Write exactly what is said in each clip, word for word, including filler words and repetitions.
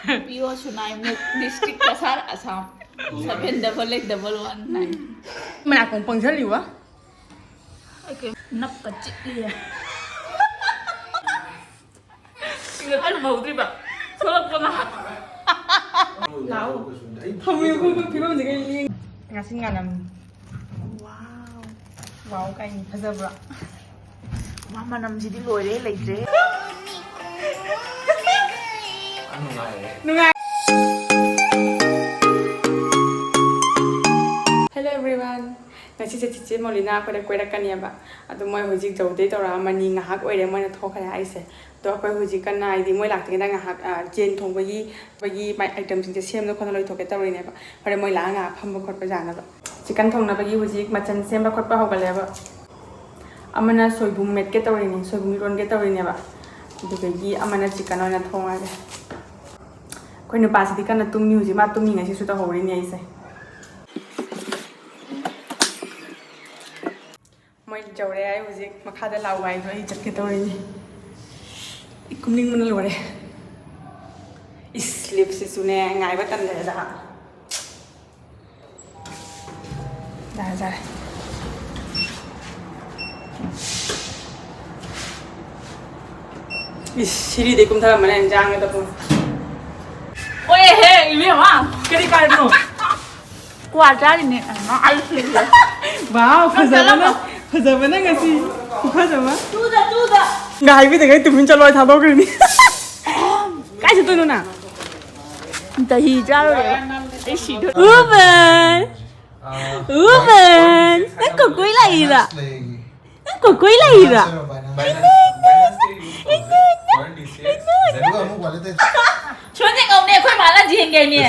P O Sunai Muk, District Kasar, Assam. Seven double eight double one nine. ꯃꯅꯥꯀꯣꯡ ꯄꯪꯁꯤꯜꯂꯤꯕ? ꯑꯩ ꯀꯩ ꯅꯞꯀ ꯆꯤꯛꯂꯤꯌꯦ꯫ ꯁꯤꯡꯒ ꯀꯟꯅ ꯃꯧꯗ꯭ꯔꯤꯕ꯫ ꯊꯣꯛꯂꯛꯄ ꯉꯥꯏꯍꯥꯛ꯫ ꯂꯥꯛꯑꯣ꯫ ꯊꯝꯃꯨ, ꯑꯩꯈꯣꯏ ꯐꯤꯕꯝꯁꯦ ꯀꯩ ꯂꯦꯡ-, ꯉꯥꯁꯤ ꯉꯥꯅꯝ꯫ ꯋꯥꯎ꯫ ꯋꯥꯎ ꯀꯥꯏꯅ ꯐꯖꯕ꯭ꯔꯥ? ꯋꯥ, ꯃꯅꯝꯁꯤꯗꯤ ꯂꯣꯏꯔꯦ, ꯂꯩꯇ꯭ꯔꯦ꯫ ꯅꯨꯡꯉꯥꯏ꯫ Hello everyone. ꯉꯁꯤꯁꯦ ꯆꯤꯆꯦ ꯃꯣꯂꯤꯅꯥ ꯑꯩꯈꯣꯏꯗ ꯀꯣꯏꯔꯛꯀꯅꯦꯕ꯫ ꯑꯗꯣ ꯃꯣꯏ ꯍꯧꯖꯤꯛ ꯖꯧꯗꯩ ꯇꯧꯔꯛꯑꯃꯅꯤ, ꯉꯥꯏꯍꯥꯛ ꯑꯣꯏꯔꯦ ꯃꯣꯏꯅ ꯊꯣꯛꯈ꯭ꯔꯦ ꯍꯥꯏꯁꯦ꯫ ꯑꯗꯣ ꯑꯩꯈꯣꯏ ꯍꯧꯖꯤꯛ ꯀꯟꯅ, ꯍꯥꯏꯗꯤ ꯃꯣꯏ ꯂꯥꯛꯇ꯭ꯔꯤꯉꯩꯗ ꯉꯥꯏꯍꯥꯛ, ꯑ, ꯆꯦꯟ ꯊꯣꯡꯕꯒꯤ, ꯑꯩꯈꯣꯏꯒꯤ ꯃꯥꯏ item ꯁꯤꯡꯁꯦ ꯁꯦꯝꯗ ꯈꯣꯠꯅ ꯂꯣꯏꯊꯣꯛꯀꯦ ꯇꯧꯔꯤꯅꯦꯕ꯫ ꯍꯣꯔꯦꯟ ꯃꯣꯏ ꯂꯥꯛꯑ ꯉꯥꯏꯍꯥꯛ ꯐꯝꯕ ꯈꯣꯠꯄ ꯌꯥꯅꯕ꯫ Chicken ꯊꯣꯡꯅꯕꯒꯤ ꯍꯧꯖꯤꯛ ꯃꯆꯜ ꯁꯦꯝꯕ ꯈꯣꯠꯄ ꯍꯧꯒꯠꯂꯦꯕ꯫ ꯑꯃꯅ ꯁꯣꯏꯕꯨꯝ ꯃꯦꯠꯀꯦ ꯇꯧꯔꯤꯅꯤ, ꯁꯣꯏꯕꯨꯝ ꯏꯔꯣꯟꯒꯦ ꯇꯧꯔꯤꯅꯦꯕ꯫ ꯑꯗꯨꯗꯒꯤ ꯑꯃꯅ chicken ꯑꯣꯏꯅ ꯊꯣꯡꯉꯒꯦ꯫ ꯑꯩꯈꯣꯏ ꯅꯨꯄꯥꯁꯤꯗꯤ ꯀꯟꯅ ꯇꯨꯝꯃꯤ ꯍꯧꯖꯤꯛ, ꯃꯥ ꯇꯨꯝꯃꯤꯉꯩꯁꯤꯁꯨ ꯇꯧꯍꯧꯔꯤꯅꯦ ꯑꯩꯁꯦ꯫ ꯃꯣꯏ ꯌꯧꯔꯦ, ꯑꯩ ꯍꯧꯖꯤꯛ ꯃꯈꯥꯗ ꯂꯥꯎ ꯍꯥꯏꯗꯣ ꯑꯩ ꯆꯠꯀꯦ ꯇꯧꯔꯤꯅꯤ꯫ ꯑꯩ ꯀꯨꯝꯅꯤꯡꯕꯅ ꯂꯣꯏꯔꯦ꯫ ꯏꯁ, ꯂꯤꯞꯁꯤꯁꯨꯅꯦ, ꯉꯥꯏꯕ ꯇꯟꯗ꯭ꯔꯦꯗ꯫ ꯌꯥꯔꯦ, ꯌꯥꯔꯦ꯫ ꯏꯁ, ꯁꯤꯔꯤꯗꯩ ꯀꯨꯝꯊꯔꯝꯕꯅꯦ ꯏꯟꯖꯥꯡꯒ ꯇꯧꯐꯝ꯫ ꯍꯣꯏꯍꯦ, ꯏꯕꯦꯝꯃ, ꯀꯔꯤ ꯀꯥꯏꯕꯅꯣ? ꯀ꯭ꯋꯥ ꯆꯥꯔꯤꯅꯦ꯫ ꯑ, ꯑꯩ ꯁꯤꯔꯦ꯫ ꯋꯥꯎ, ꯐꯖꯕꯅ, ꯐꯖꯕꯅ ꯉꯁꯤ ꯈꯨꯐꯖ ꯑꯃ꯫ ꯇꯨꯗ, ꯇꯨꯗ꯫ ꯉꯥꯏꯕꯤꯗꯉꯩ ꯇꯨꯃꯤꯟ ꯆꯠꯂꯣ, ꯑꯩ ꯊꯥꯗꯣꯛꯈ꯭ꯔꯅꯤ꯫ ꯀꯥꯏ ꯆꯠꯇꯣꯏꯅꯣ ꯅꯪ? ꯗꯍꯤ ꯆꯥꯔꯨꯔꯦ꯫ ꯑꯩ ꯁꯤꯗꯣꯔꯦ꯫ ꯎꯕꯟ! ꯎꯕꯟ! ꯅꯪ ꯀꯣꯀꯣꯏ ꯂꯥꯛꯏꯔꯥ? ꯅꯪ ꯀꯣꯀꯣꯏ ꯂꯩꯔꯤꯔꯥ? ꯁꯣꯟ ꯌꯦꯡꯉꯧꯅꯦ, ꯑꯩꯈꯣꯏ ꯃꯥꯅ ꯌꯦꯡꯒꯦꯅꯦ꯫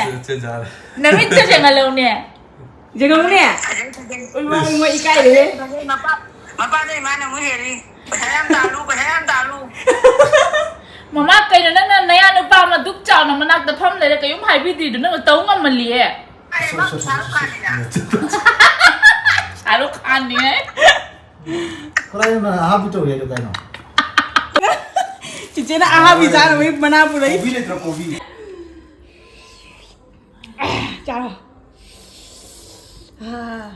ꯅꯃꯤꯠꯇ ꯌꯦꯡꯍꯜꯂꯧꯅꯦ꯫ ꯌꯦꯡꯉꯧꯅꯦ꯫ ꯎꯏ, ꯃꯥ, ꯃꯥ ꯏꯀꯥꯏꯔꯦꯍꯦ꯫ ꯃꯄꯥ-, ꯃꯄꯥꯗꯩ ꯃꯥꯅ ꯑꯃꯨꯛ ꯍꯦꯜꯂꯤ꯫ ꯄꯩꯁꯥ ꯌꯥꯝ ꯇꯥꯜꯂꯨ, ꯄꯩꯁꯥ ꯌꯥꯝ ꯇꯥꯜꯂꯨ꯫ ꯃꯃꯥ, ꯀꯩꯅꯣ ꯅꯪꯅ ꯅꯌꯥ ꯅꯨꯄꯥ ꯑꯃ ꯗꯨꯛ ꯆꯥꯎꯅ ꯃꯅꯥꯛꯇ ꯐꯝ ꯂꯩꯔꯦ, ꯀꯩꯝ ꯍꯥꯏꯕꯤꯗ꯭ꯔꯤꯗꯣ ꯅꯪꯅ ꯇꯧ ꯉꯝꯃꯜꯂꯤꯌꯦ꯫ ꯑꯩ ꯁꯣ-, ꯃꯥ ꯁꯣ-, ꯁꯣ-, ꯁꯣ-, ꯁꯣ-, ꯁꯥꯔꯨꯛ ꯈꯥꯟꯅꯤꯅ꯫ ꯁꯥꯔꯨꯛ ꯈꯥꯟꯅꯤꯍꯦ꯫ ꯀꯗꯥꯏꯗ ꯑꯍꯥꯕꯤ ꯇꯧꯔꯤ ꯍꯥꯏꯗꯣ ꯀꯩꯅꯣ? ꯆꯤꯆꯦꯅ ꯑꯍꯥꯕꯤ ꯆꯥꯅꯕꯒꯤ ꯃꯅꯥ ꯄꯨꯔꯛꯏ꯫ ꯀꯣꯕꯤ ꯂꯩꯇ꯭ꯔꯣ, ꯀꯣꯕꯤ? ꯆꯥꯔꯣ꯫ ꯑꯥ꯫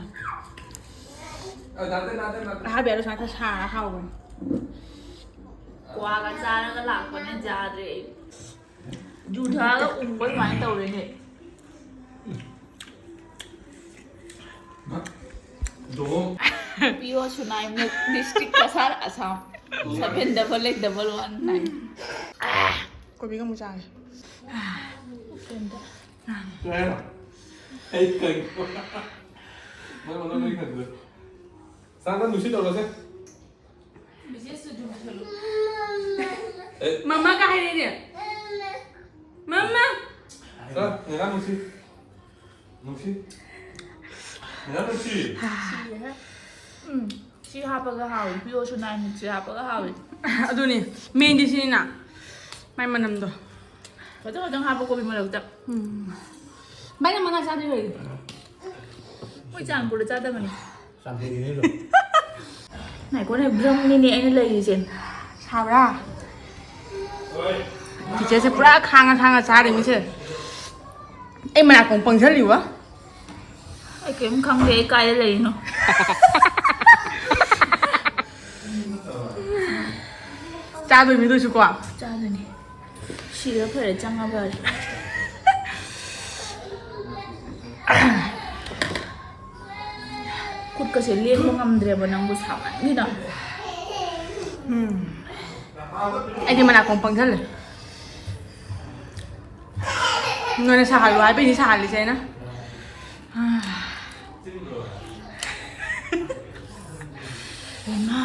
ꯑ, ꯅꯥꯇꯩ, ꯅꯥꯇꯩ, ꯅꯥꯇꯩ꯫ ꯑꯍꯥꯕꯤꯗꯣ ꯁꯨꯃꯥꯏꯅ ꯈꯔ ꯁꯥꯔ ꯍꯥꯎꯕꯅꯤ꯫ ꯀ꯭ꯋꯥꯒ ꯆꯥꯔꯒ ꯂꯥꯛꯄꯅ ꯌꯥꯗ꯭ꯔꯦ ꯑꯩ꯫ ꯖꯨ ꯊꯛꯑꯒ ꯎꯪꯕ ꯑꯗꯨꯃꯥꯏꯅ ꯇꯧꯔꯦꯅꯦ꯫ ꯄꯤꯌꯣ ꯁꯨꯅꯥꯏꯃꯨꯛ district Cachar Assam seven double eight double one nine꯫ ꯀꯣꯕꯤꯒ ꯑꯃꯨꯛ ꯆꯥꯒꯦ꯫ ꯀꯩ ꯍꯥꯏꯅꯣ? ꯑꯩ ꯀꯩ-, ꯅꯪ ꯅꯪ ꯅꯪ ꯈꯟꯕꯗꯣ꯫ ꯆꯥꯛ ꯅꯪ ꯅꯨꯡꯁꯤꯠ ꯇꯧꯔꯁꯦ꯫ ꯑꯦ꯫ ꯃꯃꯥ ꯀꯥꯏ ꯂꯩꯔꯦ? ꯃꯃꯥ꯫ ꯆꯥ, ꯅꯦꯅꯥ ꯅꯨꯡꯁꯤ꯫ ꯅꯨꯡꯁꯤ꯫ ꯅꯦꯅꯥ ꯅꯨꯡꯁꯤ꯫ ꯎꯝ, ꯁꯤ ꯍꯥꯞꯄꯒ ꯍꯥꯎꯏ꯫ ꯄꯤꯌꯣꯔꯁꯨ ꯅꯥꯏꯟ ꯃꯤꯠꯁꯤ ꯍꯥꯞꯄꯒ ꯍꯥꯎꯏ꯫ ꯑꯗꯨꯅꯤ, ꯃꯦꯟꯗꯤ ꯁꯤꯅꯤꯅ꯫ ꯃꯥꯏ ꯃꯅꯝꯗꯣ꯫ ꯈꯤꯇꯪ ꯈꯤꯇꯪ ꯍꯥꯞꯄꯣ ꯀꯣꯕꯤ ꯃꯔꯛꯇ꯫ ꯎꯝ꯫ ꯚꯥꯏ, ꯅꯪ ꯃꯅꯥ ꯆꯥꯗꯣꯏꯔꯣ? ꯃꯣꯏ ꯆꯥꯟꯄꯨꯔꯗ ꯆꯥꯗꯕꯅꯤ꯫ ꯆꯥꯟꯄꯨꯔꯒꯤꯅꯦ ꯑꯗꯣ꯫ ꯉꯥꯏꯈꯣꯅꯦ, ꯕ꯭ꯔꯝꯅꯤꯅꯦ ꯑꯩꯅ ꯂꯩꯔꯤꯁꯦ꯫ ꯁꯥꯕ꯭ꯔꯥ? ꯆꯤꯆꯦꯁꯦ ꯄꯨꯔꯥ ꯈꯥꯡꯉ ꯈꯥꯡꯉ ꯆꯥꯔꯤꯃꯤꯁꯦ꯫ ꯑꯩ ꯃꯅꯥꯀꯣꯡ ꯄꯪꯁꯜꯂꯤꯕ꯫ ꯑꯩ ꯀꯩꯝ ꯈꯪꯗꯦ, ꯑꯩ ꯀꯥꯏꯗ ꯂꯩꯔꯤꯅꯣ꯫ ꯆꯥꯗꯣꯏꯅꯤ ꯑꯗꯨꯁꯨꯀꯣ꯫ ꯆꯥꯗꯣꯏꯅꯤ꯫ ꯁꯤꯔ ꯐꯔꯦ, ꯆꯪꯉ ꯐꯔꯦ꯫ ꯈꯨꯠꯀꯁꯦ ꯂꯦꯡꯕ ꯉꯝꯗ꯭ꯔꯦꯕ ꯅꯪꯕꯨ ꯁꯥꯃꯟꯒꯤꯗ꯫ ꯎꯝ꯫ ꯑꯩꯗꯤ ꯃꯅꯥꯀꯣꯡ ꯄꯪꯁꯜꯂꯦ꯫ ꯅꯣꯏꯅ ꯁꯥꯍꯜꯂꯣ ꯍꯥꯏꯕꯩꯅꯤ ꯁꯥꯍꯜꯂꯤꯁꯦ ꯑꯩꯅ꯫ ꯍꯩꯃꯥ꯫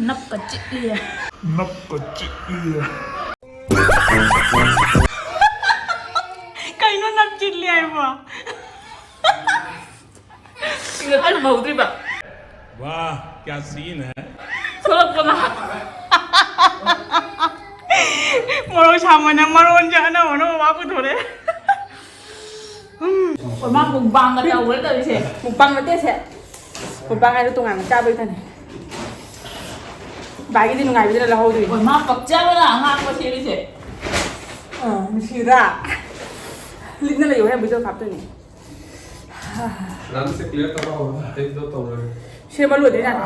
ꯅꯞꯀ ꯆꯤꯛꯂꯤꯌꯦ꯫ ꯅꯞꯀ ꯆꯤꯛꯂꯤꯌꯦ꯫ ꯀꯩꯅꯣ ꯅꯞ ꯆꯤꯛꯂꯤ ꯍꯥꯏꯕꯣ? ꯁꯤꯡꯒ ꯀꯟꯅ ꯐꯧꯗ꯭ꯔꯤꯕ꯫ वाह, क्या सीन है। ꯊꯣꯛꯂꯛꯄꯅ꯫ ꯃꯣꯔꯣꯛ ꯁꯥꯃꯟꯅ ꯃꯔꯣꯟꯁꯦ ꯑꯅꯧ ꯑꯅꯧꯕ ꯄꯨꯊꯣꯔꯛꯑꯦ꯫ ꯎꯝ꯫ ꯑꯣ, ꯃꯥ ꯃꯨꯛꯕꯥꯡꯒ ꯇꯧꯔꯦ ꯇꯧꯔꯤꯁꯦ꯫ ꯃꯨꯛꯕꯥꯡ ꯅꯠꯇꯦ ꯁꯦ꯫ ꯃꯨꯛꯕꯥꯡ ꯍꯥꯏꯗꯣ ꯇꯣꯉꯥꯟꯅ ꯆꯥꯕꯩ ꯊꯅꯤ꯫ ꯚꯥꯏꯒꯤꯗꯤ ꯅꯨꯡꯉꯥꯏꯕꯗꯨꯅ ꯂꯧꯍꯧꯗꯣꯏꯅꯤ꯫ ꯑꯣ, ꯃꯥ ꯄꯛꯆꯕꯅ ꯑꯉꯥꯡꯕ ꯁꯦꯠꯂꯤꯁꯦ꯫ ꯑꯥ, ꯅꯨꯡꯁꯤꯗ꯭ꯔꯥ? ꯂꯤꯛꯅ ꯂꯩꯌꯣ ꯍꯦ, ꯕꯨꯖꯣ ꯀꯥꯞꯇꯣꯏꯅꯦ꯫ ꯔꯟꯁꯦ ꯀ꯭ꯂꯤꯌꯔ ꯇꯧꯔꯣ꯫ ꯑꯇꯩꯗꯣ ꯇꯧꯔꯣꯏ꯫ ꯁꯦꯝꯕ ꯂꯣꯏꯗꯣꯏ ꯖꯥꯠꯅꯤ꯫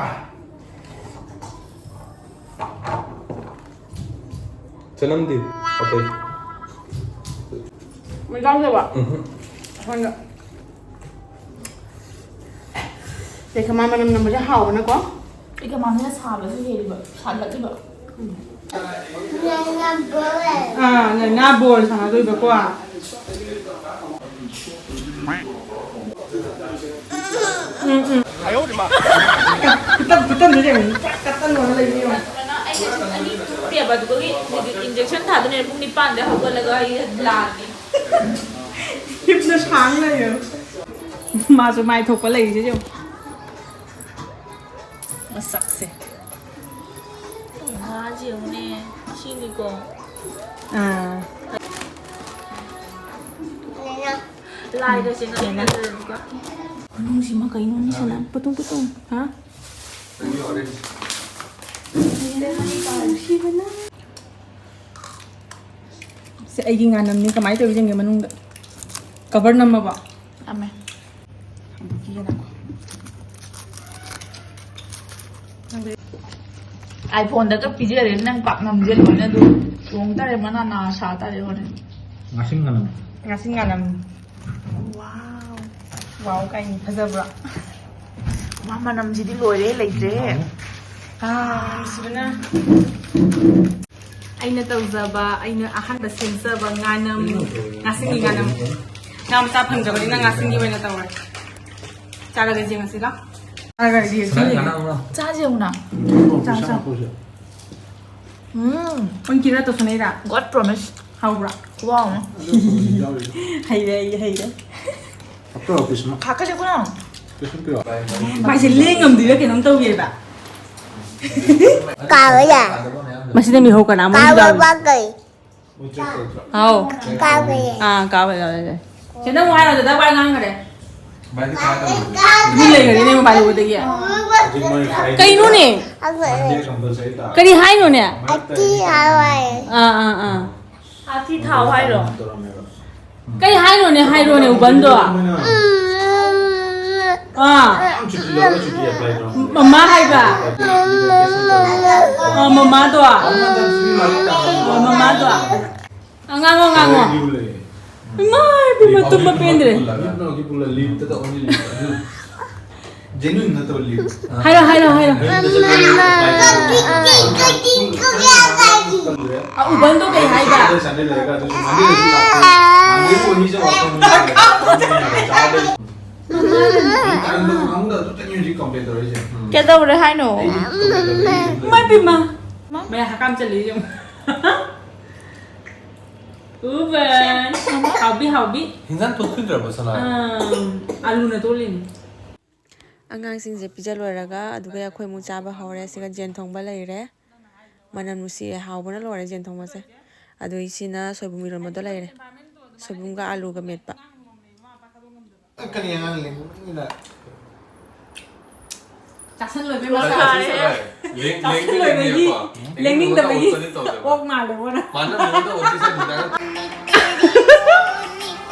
ꯆꯅꯝꯗꯤ? ꯑꯇꯩ? ꯃꯣꯏ ꯌꯥꯎꯗꯕ? ꯎꯝꯍꯨꯝ꯫ ꯑꯩꯉꯣꯟꯗ꯫ ꯂꯩꯈꯃꯥ ꯃꯅꯝ ꯅꯝꯕꯁꯦ ꯍꯥꯎꯕꯅꯀꯣ꯫ ꯂꯩꯈꯃꯥꯁꯤꯅ ꯁꯥꯕꯁꯨ ꯍꯦꯜꯂꯤꯕ, ꯁꯥꯒꯠꯂꯤꯕ꯫ ꯑꯥ, ꯅꯪꯅ ꯕꯣꯜ ꯁꯥꯟꯅꯗꯣꯏꯕꯀꯣ꯫ ꯎꯝ, ꯎꯝ꯫ ꯈꯨꯇꯝ, ꯈꯨꯇꯝꯗꯨꯗꯤ ꯌꯦꯡꯉꯨ꯫ ꯀꯠ-, ꯀꯠꯇꯟ ꯑꯣꯏꯔ ꯂꯩꯕ ꯌꯦꯡꯉꯨ꯫ ꯑꯩꯁꯦ ꯑꯅꯤ ꯇꯨꯝꯗꯦꯕ, ꯑꯗꯨꯒꯤ ꯍꯧꯖꯤꯛ injection ꯊꯥꯗꯣꯏꯅꯦ꯫ ꯄꯨꯡ ꯅꯤꯄꯥꯟꯗ ꯍꯧꯒꯠꯂꯒ ꯑꯩ ꯂꯥꯛꯑꯅꯤ꯫ ꯍꯤꯞꯅ ꯁꯥꯡ ꯂꯩꯌꯦ꯫ ꯃꯥꯁꯨ ꯃꯥꯏ ꯊꯣꯛꯄ ꯂꯩꯔꯤꯁꯦ ꯌꯦꯡꯉꯨ꯫ ꯃꯁꯛꯁꯦ꯫ ꯉꯥꯁꯦ ꯌꯦꯡꯉꯨꯅꯦ꯫ ꯁꯤꯅꯤꯀꯣ꯫ ꯑꯥ꯫ ꯂꯥꯏꯒꯁꯦ ꯉꯥꯔꯤ ꯉꯥꯔꯤꯒ꯫ ꯃꯅꯨꯡꯁꯤꯃ ꯀꯩꯅꯣꯅꯦ ꯁꯅꯥ ꯄꯨꯇꯨꯡ ꯄꯨꯇꯨꯡ꯫ ꯍꯥ? ꯅꯨꯡꯁꯤꯕꯅ꯫ ꯁꯦ, ꯑꯩꯒꯤ ꯉꯥꯅꯝꯅꯤ꯫ ꯀꯃꯥꯏꯅ ꯇꯧꯔꯤ ꯌꯦꯡꯒꯦ ꯃꯅꯨꯡꯗ꯫ ꯀꯚꯔ ꯅꯝꯃꯕꯣ? ꯅꯝꯃꯦ꯫ iPhone-ꯗꯒ ꯄꯤꯖꯔꯦ ꯅꯪ ꯄꯥꯛꯅꯝꯁꯦ ꯂꯣꯏꯅ ꯑꯗꯨ ꯆꯣꯡ ꯇꯥꯔꯦ, ꯃꯅꯥ ꯅꯥ ꯁꯥ ꯇꯥꯔꯦ ꯍꯣꯔꯦꯟ꯫ ꯉꯥꯁꯤꯡ ꯉꯥꯅꯝ꯫ ꯉꯥꯁꯤꯡ ꯉꯥꯅꯝ꯫ ꯋꯥꯎ꯫ ꯋꯥꯎ ꯀꯥꯏꯅ ꯐꯖꯕ꯭ꯔꯣ? ꯃꯥ ꯃꯅꯝꯁꯤꯗꯤ ꯂꯣꯏꯔꯦ, ꯂꯩꯇ꯭ꯔꯦ꯫ ꯍꯥꯎ꯫ ꯑꯥ, ꯅꯨꯡꯁꯤꯕꯅ꯫ ꯑꯩꯅ ꯇꯧꯖꯕ, ꯑꯩꯅ ꯑꯍꯥꯟꯕ ꯁꯦꯝꯖꯕ ꯉꯥꯅꯝ, ꯉꯥꯁꯤꯡꯒꯤ ꯉꯥꯅꯝ꯫ ꯉꯥ ꯃꯆꯥ ꯐꯪꯗ꯭ꯔꯕꯅꯤꯅ ꯉꯥꯁꯤꯡꯒꯤ ꯑꯣꯏꯅ ꯇꯧꯔꯦ꯫ ꯆꯥꯔꯒ ꯌꯦꯡꯉꯁꯤ ꯂꯥꯎ꯫ ꯆꯥꯔꯒ ꯌꯦꯡꯁꯤ꯫ ꯆꯥꯁꯦ ꯌꯦꯡꯉꯨꯅ꯫ ꯆꯥꯎ, ꯆꯥꯎ꯫ ꯎꯝ꯫ ꯑꯣꯟ ꯀꯤꯔ ꯇꯧꯁꯟꯅꯩꯔꯥ? God promise꯫ ꯍꯥꯎꯕ꯭ꯔꯥ? ꯈꯨꯍꯥꯎ ꯑꯃ꯫ ꯍꯩꯔꯦ, ꯑꯩ ꯍꯩꯔꯦ꯫ ꯈꯥꯛꯀꯁꯦ ꯈꯨꯅꯥ꯫ ꯃꯥꯏꯁꯦ ꯂꯦꯡ ꯉꯝꯗ꯭ꯔꯤꯔꯥ ꯀꯩꯅꯣꯝ ꯇꯧꯔꯦꯕ꯫ ꯀꯥꯎꯔꯦ꯫ ꯃꯁꯤꯗ ꯃꯤꯍꯧ ꯀꯅꯥ ꯑꯃ ꯌꯥꯎꯔꯤ? ꯀꯥꯎꯔꯕ ꯀꯩ? ꯍꯥꯎ꯫ ꯀꯥꯎꯔꯦ꯫ ꯑꯥ, ꯀꯥꯎꯔꯦ, ꯀꯥꯎꯔꯦ, ꯀꯥꯎꯔꯦ꯫ ꯁꯤ ꯅꯪ ꯋꯥ ꯍꯥꯏꯔꯣ, ꯗꯗꯥ ꯋꯥ ꯉꯥꯡꯈ꯭ꯔꯦ꯫ ꯇꯨꯃꯤꯟ ꯂꯩꯈ꯭ꯔꯦꯅꯦ ꯃꯄꯥꯟ ꯂꯩꯕꯗꯒꯤ꯫ ꯀꯩꯅꯣꯅꯦ? ꯀꯔꯤ ꯍꯥꯏꯅꯣꯅꯦ? ꯑꯇꯤ ꯍꯥꯎꯋꯦ꯫ ꯑꯥ, ꯑꯥ, ꯑꯥ꯫ ꯑꯇꯤ ꯊꯥꯎ ꯍꯥꯏꯔꯣ? ꯀꯩ ꯍꯥꯏꯅꯣꯅꯦ, ꯍꯥꯏꯔꯣꯅꯦ, ꯎꯕꯟꯗꯣ꯫ ꯑꯥ꯫ ꯌꯥꯝ ꯆꯨꯇꯤ ꯂꯧꯔꯒ ꯆꯨꯇꯤ ꯑꯦꯄ꯭ꯂꯥꯏ ꯇꯧꯔꯝꯃꯦ꯫ ꯃꯃꯥ ꯍꯥꯏꯕ꯫ ꯑꯥ, ꯃꯃꯥꯗꯣ꯫ ꯑꯥ, ꯃꯃꯥꯗꯣ꯫ ꯑꯉꯥꯡꯉꯣ, ꯑꯉꯥꯡꯉꯣ꯫ ꯂꯤꯎ ꯂꯩꯌꯦ꯫ ꯏꯃꯥ, ꯏꯄꯦꯝꯃ, ꯇꯨꯝꯕ ꯄꯦꯟꯗ꯭ꯔꯦ꯫ ꯂꯤꯞ ꯅꯣꯒꯤ ꯄꯨꯂ ꯂꯤꯞꯇ ꯇꯧꯍꯟꯂꯤ ꯂꯤꯞ ꯑꯗꯨ꯫ ꯖꯦꯅꯨꯏꯟ ꯅꯠꯇꯕ ꯂꯤꯞ꯫ ꯍꯥꯏꯔꯣ, ꯍꯥꯏꯔꯣ, ꯍꯥꯏꯔꯣ꯫ ꯃꯌꯨꯝꯗ ꯆꯠꯂꯒ ꯑ, ꯎꯕꯟꯗꯣ ꯀꯩ ꯍꯥꯏꯕ? ꯁꯟꯗꯦ, ꯁꯟꯗꯦ ꯂꯩꯔꯒ ꯑꯗꯨꯁꯨ ꯃꯟꯗꯦꯗꯁꯨ ꯂꯥꯛꯇꯦ꯫ ꯃꯟꯗꯦꯕꯨ ꯑꯅꯤ ꯆꯠꯂꯒ ꯆꯥꯗꯦ꯫ ꯑꯗꯨ ꯈꯪꯗ ꯑꯗꯨꯇꯅꯤ ꯍꯧꯖꯤꯛ ꯀꯝꯄ꯭ꯂꯦꯟ ꯇꯧꯔꯛꯏꯁꯦ꯫ ꯀꯩꯗꯧꯔꯦ ꯍꯥꯏꯅꯣ? ꯑꯩꯗꯤ ꯀꯝꯄ꯭ꯂꯦꯟ ꯇꯧꯔꯛꯏꯁꯦ꯫ ꯏꯃꯥ ꯄꯦꯝꯃ꯫ ꯃꯌꯥ ꯍꯀꯥꯝ ꯆꯜꯂꯤ ꯌꯦꯡꯉꯨ꯫ ꯎꯕꯟ꯫ ꯍꯥꯎꯕꯤ, ꯍꯥꯎꯕꯤ꯫ ꯍꯤꯟꯖꯥꯡ ꯇꯣꯠꯈꯤꯗ꯭ꯔꯕꯣ, ꯁꯅꯥ? ꯑꯝ, ꯑꯂꯨꯅ ꯇꯣꯠꯂꯤꯅꯤ꯫ ꯑꯉꯥꯡꯁꯤꯡꯁꯦ ꯄꯤꯖ ꯂꯣꯏꯔꯒ ꯑꯗꯨꯒ ꯑꯩꯈꯣꯏ ꯑꯃꯨꯛ ꯆꯥꯕ ꯍꯧꯔꯦ꯫ ꯁꯤꯒ ꯖꯦꯟ ꯊꯣꯡꯕ ꯂꯩꯔꯦ꯫ ꯃꯅꯝ ꯅꯨꯡꯁꯤꯌꯦ, ꯍꯥꯎꯕꯅ ꯂꯣꯏꯔꯦ ꯖꯦꯟ ꯊꯣꯡꯕꯁꯦ꯫ ꯑꯗꯨ ꯏꯆꯦꯅ ꯁꯣꯏꯕꯨꯝ ꯏꯔꯣꯟꯕꯗꯣ ꯂꯩꯔꯦ꯫ ꯁꯣꯏꯕꯨꯝꯒ ꯑꯂꯨꯒ ꯃꯦꯠꯄ꯫ ꯀꯔꯤ ꯑꯉꯥꯡ ꯂꯦꯡꯕꯅꯤꯅ? ꯆꯥꯁꯟ ꯂꯣꯏꯕꯩ ꯃꯁꯥ ꯂꯦꯡ-, ꯆꯥꯁꯟ ꯂꯣꯏꯕꯒꯤ ꯂꯦꯡꯅꯤꯡꯗꯕꯒꯤꯀꯣ꯫ ꯂꯦꯡꯅꯤꯡꯗꯕꯒꯤ ꯎꯠꯄꯗꯤ ꯇꯧꯗꯕ꯫ ꯑꯣꯛ ꯃꯥꯜꯂꯦ ꯃꯣꯏꯅ꯫ ꯃꯥꯅ ꯃꯉꯣꯟꯗ ꯎꯠꯄꯁꯦ ꯅꯨꯡꯗꯥꯡꯗ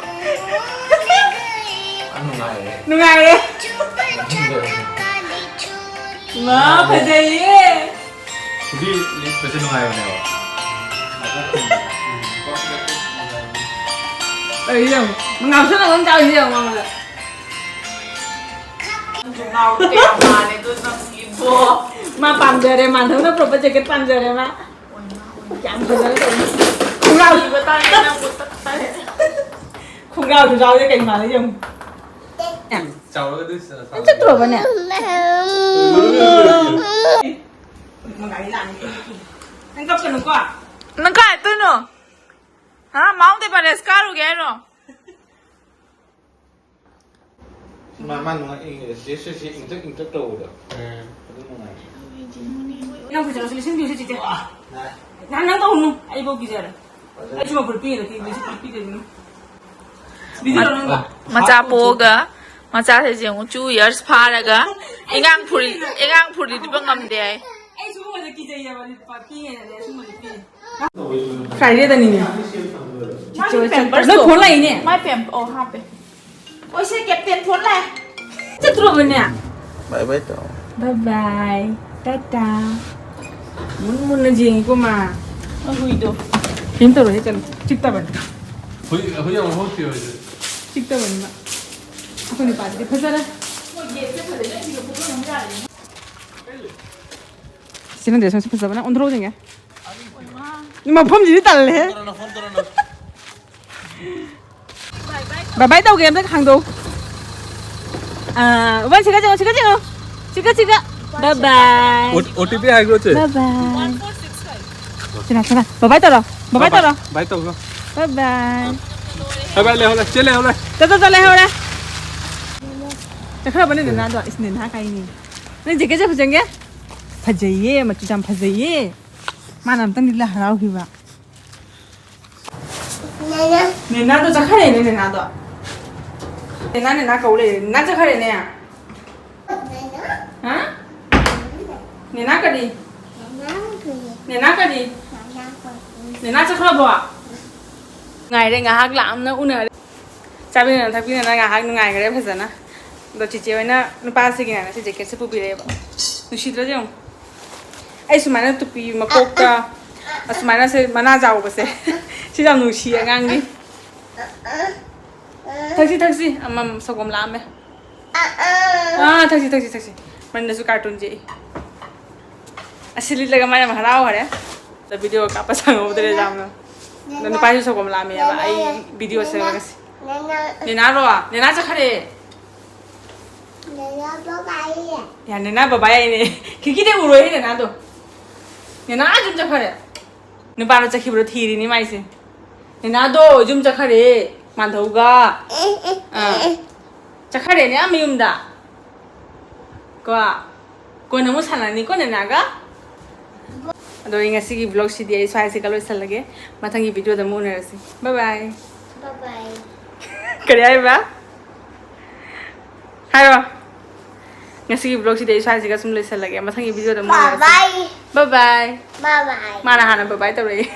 ꯌꯥꯝ ꯅꯨꯡꯉꯥꯏꯔꯦ꯫ ꯅꯨꯡꯉꯥꯏꯔꯦ꯫ ꯃꯥ ꯐꯖꯩꯌꯦ꯫ ꯍꯧꯖꯤꯛ ꯂꯤꯠꯄꯁꯦ ꯅꯨꯡꯉꯥꯏꯕꯅꯦꯕ꯫ ꯑꯩ ꯌꯦꯡꯉꯨ꯫ ꯉꯥꯎꯁꯟꯅꯕ ꯑꯃ ꯇꯧꯔꯤꯁꯦ ꯌꯦꯡꯉꯨ ꯃꯉꯣꯟꯗ꯫ ꯅꯪꯁꯨ ꯉꯥꯎꯔꯦ ꯀꯌꯥꯝ ꯃꯥꯜꯂꯦ ꯑꯗꯣ ꯅꯪꯒꯤꯕꯣ꯫ ꯃꯥ ꯄꯥꯝꯖꯔꯦ, ꯃꯥꯟꯊꯧꯅ ꯄꯨꯔꯛꯄ ꯖꯦꯀꯦꯠ ꯄꯥꯝꯖꯔꯦ ꯃꯥ꯫ ꯑꯣꯏꯃꯥ, ꯑꯣꯏꯃꯥ꯫ ꯌꯥꯝ ꯐꯖꯅ ꯇꯧꯔꯤ꯫ ꯈꯣꯡꯒ꯭ꯔꯥꯎ-, ꯁꯤꯕ ꯇꯥꯔꯦ ꯅꯪꯕꯨ ꯇꯠ ꯇꯥꯔꯦ꯫ ꯈꯣꯡꯒ꯭ꯔꯥꯎꯁꯨ ꯌꯥꯎꯔꯦ ꯀꯩ ꯃꯥꯜꯂꯦ ꯌꯦꯡꯉꯨ꯫ ꯆꯥꯎꯔꯒꯗꯤ ꯁ-, ꯅꯪ ꯆꯠꯇ꯭ꯔꯣꯕꯅꯦ? ꯅꯪ ꯀꯞꯀꯅꯨꯀꯣ꯫ ꯅꯪ ꯀꯥꯏ ꯆꯠꯇꯣꯏꯅꯣ? ꯍꯥ? ꯃꯥꯎꯟ ꯑꯦꯚꯔꯦꯁ ꯀꯥꯔꯨꯒꯦ ꯍꯥꯏꯔꯣ? ꯃꯥ, ꯃꯥ ꯅꯨꯡꯉꯥꯏ, ꯏꯪ-, ꯆꯦ ꯁꯤ, ꯁꯤ ꯏꯪꯇꯛ ꯏꯪꯇꯛ ꯇꯧꯕꯗꯣ꯫ ꯎꯝ꯫ ꯑꯗꯨ ꯅꯨꯡꯉꯥꯏ꯫ ꯅꯪ ꯐꯖꯅꯁꯨ ꯂꯤꯁꯤꯟꯕꯤꯌꯨꯁꯦ, ꯆꯤꯆꯦ꯫ ꯅꯍꯥꯟ ꯅꯪ ꯇꯧꯅꯨ, ꯑꯩꯕꯧ ꯀꯤꯖꯔꯦ꯫ ꯑꯩꯁꯨ ꯃꯄꯨꯔ ꯄꯤꯔꯦ, ꯀꯤ-, ꯀꯤꯁꯨ ꯄꯤꯗꯦ ꯑꯗꯨꯅ꯫ ꯄꯤꯖꯔꯣ ꯅꯪ꯫ ꯃꯆꯥ ꯄꯣꯛꯑꯒ, ꯃꯆꯥꯁꯦ ꯌꯦꯡꯉꯨ, two years ꯐꯥꯔꯒ, ꯏꯉꯥꯡ ꯐꯨꯔꯤ, ꯏꯉꯥꯡ ꯐꯨꯔꯤꯗꯨꯕ ꯉꯝꯗꯦ ꯍꯥꯏ꯫ ꯑꯩ ꯁꯤꯒꯨꯝꯕꯁꯦ ꯀꯤꯖꯩꯌꯦꯕ, ꯂꯤꯠꯄ ꯄꯤꯉꯩꯗꯅꯦ, ꯁꯤꯒꯨꯝꯕꯁꯦ ꯄꯤ꯫ ꯐ꯭ꯔꯥꯏꯗꯦꯗꯅꯤꯅꯦ꯫ ꯃꯥꯒꯤ ꯆꯣꯏ ꯆꯣꯏ ꯄꯦꯝꯄꯔꯁ ꯅꯣꯏ ꯇꯣ꯫ ꯐꯣꯟ ꯂꯥꯛꯏꯅꯦ꯫ ꯃꯥꯏ ꯄꯦꯝ-, ꯑꯣ, ꯍꯥꯄꯦ꯫ ꯑꯣꯏꯁꯦ ꯀꯦꯞꯇꯦꯟ ꯐꯣꯟ ꯂꯥꯛꯑꯦ꯫ ꯆꯠꯇ꯭ꯔꯣꯕꯅꯦ? ꯕꯥꯏ ꯕꯥꯏ ꯇꯧ꯫ ꯕꯥꯏ ꯕꯥꯏ꯫ ꯇꯥꯇꯥ꯫ ꯃꯨꯟ ꯃꯨꯟꯅ ꯌꯦꯡꯉꯤꯀꯣ ꯃꯥ꯫ ꯃꯣꯏ ꯍꯨꯏꯗꯣ꯫ ꯀꯩꯝ ꯇꯧꯔꯣꯏꯍꯦ, ꯆꯠꯂꯣ꯫ ꯆꯤꯛꯇꯕꯅꯤ꯫ ꯍꯨꯏ, ꯍꯨꯏ ꯑꯃꯨꯛ ꯍꯧꯈꯤꯕ ꯍꯧꯖꯤꯛ꯫ ꯆꯤꯛꯇꯕꯅꯤꯅ꯫ ꯑꯩꯈꯣꯏ ꯅꯨꯄꯥꯁꯤꯗꯤ ꯐꯖꯔꯦ꯫ ꯃꯣꯏ ꯒꯦꯠꯁꯦ ꯐꯖꯅ ꯏꯟꯊꯣꯛꯄ ꯉꯝ ꯌꯥꯔꯦ꯫ ꯁꯤꯅ ꯗ꯭ꯔꯦꯁ ꯃꯁꯤ ꯐꯖꯕꯅ ꯑꯣꯟꯊꯣꯔꯛꯎꯗꯤꯡꯒꯦ꯫ ꯃꯐꯝꯁꯤꯗꯤ ꯇꯜꯂꯦꯍꯦ꯫ ꯕꯥꯏ ꯕꯥꯏ ꯇꯧꯒꯦ, ꯑꯝꯇ ꯍꯥꯡꯗꯣꯛꯎ꯫ ꯑꯥ, ꯎꯕꯥ, ꯁꯤꯒ ꯆꯪꯉꯣ, ꯁꯤꯒ ꯆꯪꯉꯣ꯫ ꯁꯤꯒ, ꯁꯤꯒ꯫ ꯕꯥꯏ ꯕꯥꯏ꯫ ꯑꯣ ꯇꯤ ꯄꯤ ꯍꯥꯏꯈ꯭ꯔꯣ, ꯆꯦ꯫ ꯕꯥꯏ ꯕꯥꯏ꯫ ꯁꯤꯅ, ꯁꯤꯅ꯫ ꯕꯥꯏ ꯕꯥꯏ ꯇꯧꯔꯣ꯫ ꯕꯥꯏ ꯕꯥꯏ ꯇꯧꯔꯣ꯫ ꯕꯥꯏ ꯇꯧꯈ꯭ꯔꯣ꯫ ꯕꯥꯏ ꯕꯥꯏ꯫ ꯕꯥꯏ ꯕꯥꯏ, ꯂꯩꯍꯧꯔꯦ꯫ ꯆꯦ, ꯂꯩꯍꯧꯔꯦ꯫ ꯆꯠ, ꯆꯠ, ꯆꯠ, ꯂꯩꯍꯧꯔꯦ꯫ ꯆꯠꯈ꯭ꯔꯕꯅꯦ ꯅꯦꯅꯥꯗꯣ꯫ ꯏꯁ, ꯅꯦꯅꯥ ꯀꯥꯏꯅꯤ꯫ ꯅꯪ ꯖꯦꯀꯦꯠꯁꯦ ꯐꯖꯩꯌꯦ꯫ ꯐꯖꯩꯌꯦ, ꯃꯆꯨꯁꯦ ꯌꯥꯝ ꯐꯖꯩꯌꯦ꯫ ꯃꯥꯅ ꯑꯝꯇꯪꯗꯤ ꯂꯥꯏ ꯍꯔꯥꯎꯈꯤꯕ꯫ ꯅꯦꯅꯥꯗꯣ ꯆꯠꯈ꯭ꯔꯦꯅꯦ, ꯅꯦꯅꯥꯗꯣ꯫ ꯅꯦꯅꯥ, ꯅꯦꯅꯥ ꯀꯧ ꯂꯩꯔꯦ꯫ ꯅꯦꯅꯥ ꯆꯠꯈ꯭ꯔꯦꯅꯦ꯫ ꯍꯥ? ꯅꯦꯅꯥ ꯀꯔꯤ? ꯅꯦꯅꯥ ꯀꯔꯤ? ꯅꯦꯅꯥ ꯆꯠꯈ꯭ꯔꯕꯣ? ꯉꯥꯏꯔꯦ, ꯉꯥꯏꯍꯥꯛ ꯂꯥꯝꯅ ꯎꯅꯔꯦ꯫ ꯆꯥꯃꯤꯟꯅ ꯊꯛꯃꯤꯟꯅꯅ ꯉꯥꯏꯍꯥꯛ ꯅꯨꯡꯉꯥꯏꯈ꯭ꯔꯦ ꯐꯖꯅ꯫ ꯑꯗꯣ ꯆꯤꯆꯦ ꯍꯣꯏꯅ ꯅꯨꯄꯥꯁꯤꯒꯤꯅ ꯉꯁꯤ ꯖꯦꯀꯦꯠꯁꯦ ꯄꯨꯕꯤꯔꯛꯑꯦꯕ꯫ ꯅꯨꯡꯁꯤꯗ꯭ꯔꯣ ꯌꯦꯡꯉꯨ꯫ ꯑꯩ ꯁꯨꯃꯥꯏꯅ ꯇꯨꯄꯤ ꯃꯀꯣꯛꯇ ꯑꯁꯨꯃꯥꯏꯅ ꯁꯦ ꯃꯅꯥ ꯆꯥꯎꯕꯁꯦ ꯁꯤ ꯌꯥꯝ ꯅꯨꯡꯁꯤꯌꯦ ꯑꯉꯥꯡꯒꯤ꯫ ꯊꯛꯁꯤ, ꯊꯛꯁꯤ꯫ ꯑꯃꯝ ꯁꯪꯒꯣꯝ ꯂꯥꯛꯑꯝꯃꯦ꯫ ꯑꯥ, ꯊꯛꯁꯤ, ꯊꯛꯁꯤ, ꯊꯛꯁꯤ꯫ ꯃꯅꯤꯡꯗꯁꯨ ꯀꯥꯔꯇꯨꯟ ꯌꯦꯛꯏ꯫ ꯑꯁꯤ ꯂꯤꯠꯂꯒ ꯃꯥ ꯌꯥꯝ ꯍꯔꯥꯎ ꯍꯔꯦ꯫ ꯑꯗ ꯚꯤꯗꯤꯑꯣ ꯀꯥꯞꯄ ꯁꯪꯍꯧꯗ꯭ꯔꯦ ꯌꯥꯝꯅ꯫ ꯑꯗ ꯅꯨꯄꯥꯁꯨ ꯁꯪꯒꯣꯝ ꯂꯥꯛꯑꯝꯃꯦꯕ꯫ ꯑꯩ ꯚꯤꯗꯤꯑꯣ ꯁꯦꯝꯃꯒ꯫ ꯅꯦꯅꯥꯔꯣ? ꯅꯦꯅꯥ ꯆꯠꯈ꯭ꯔꯦ꯫ ꯌꯥ, ꯅꯦꯅꯥ ꯕꯕꯥ ꯌꯥꯏꯅꯦ꯫ ꯈꯤꯀꯤꯗꯤ ꯎꯔꯣꯏꯍꯦ ꯅꯦꯅꯥꯗꯣ꯫ ꯅꯦꯅꯥ ꯑꯥ ꯌꯨꯝ ꯆꯠꯈ꯭ꯔꯦ꯫ ꯅꯨꯄꯥꯗꯣ ꯆꯠꯈꯤꯕꯗꯣ ꯊꯤꯔꯤꯅꯤ ꯃꯥꯏꯁꯦ꯫ ꯅꯦꯅꯥꯗꯣ ꯌꯨꯝ ꯆꯠꯈ꯭ꯔꯦ꯫ ꯃꯥꯟꯙꯧꯒ꯫ ꯑꯥ꯫ ꯆꯠꯈ꯭ꯔꯦꯅꯦ ꯑꯥ ꯃꯌꯨꯝꯗ꯫ ꯀꯣ꯫ ꯀꯣꯟꯅ ꯑꯃꯨꯛ ꯁꯥꯟꯅꯅꯤꯀꯣ ꯅꯦꯅꯥꯒ꯫ ꯑꯗꯣ ꯑꯩ ꯉꯁꯤꯒꯤ vlogꯁꯤꯗꯤ ꯑꯩ ꯁ꯭ꯋꯥꯏꯁꯤꯒ ꯂꯣꯏꯁꯤꯜꯂꯒꯦ꯫ ꯃꯊꯪꯒꯤ ꯚꯤꯗꯤꯑꯣꯗ ꯑꯃꯨꯛ ꯎꯅꯔꯁꯤ꯫ Bye bye꯫ Bye bye꯫ ꯀꯔꯤ ꯍꯥꯏꯕ? ꯍꯥꯏꯔꯣ꯫ ꯉꯁꯤꯒꯤ vlogꯁꯤꯗꯤ ꯑꯩ ꯁ꯭ꯋꯥꯏꯁꯤꯒ ꯁꯨꯝ ꯂꯣꯏꯁꯤꯜꯂꯒꯦ꯫ ꯃꯊꯪꯒꯤ ꯚꯤꯗꯤꯑꯣꯗ ꯑꯃꯨꯛ ꯎꯅꯔꯁꯤ꯫ Bye bye꯫ Bye bye꯫ Bye bye꯫ ꯃꯥꯅ ꯍꯥꯟꯅ bye bye ꯇꯧꯔꯛꯑꯦ꯫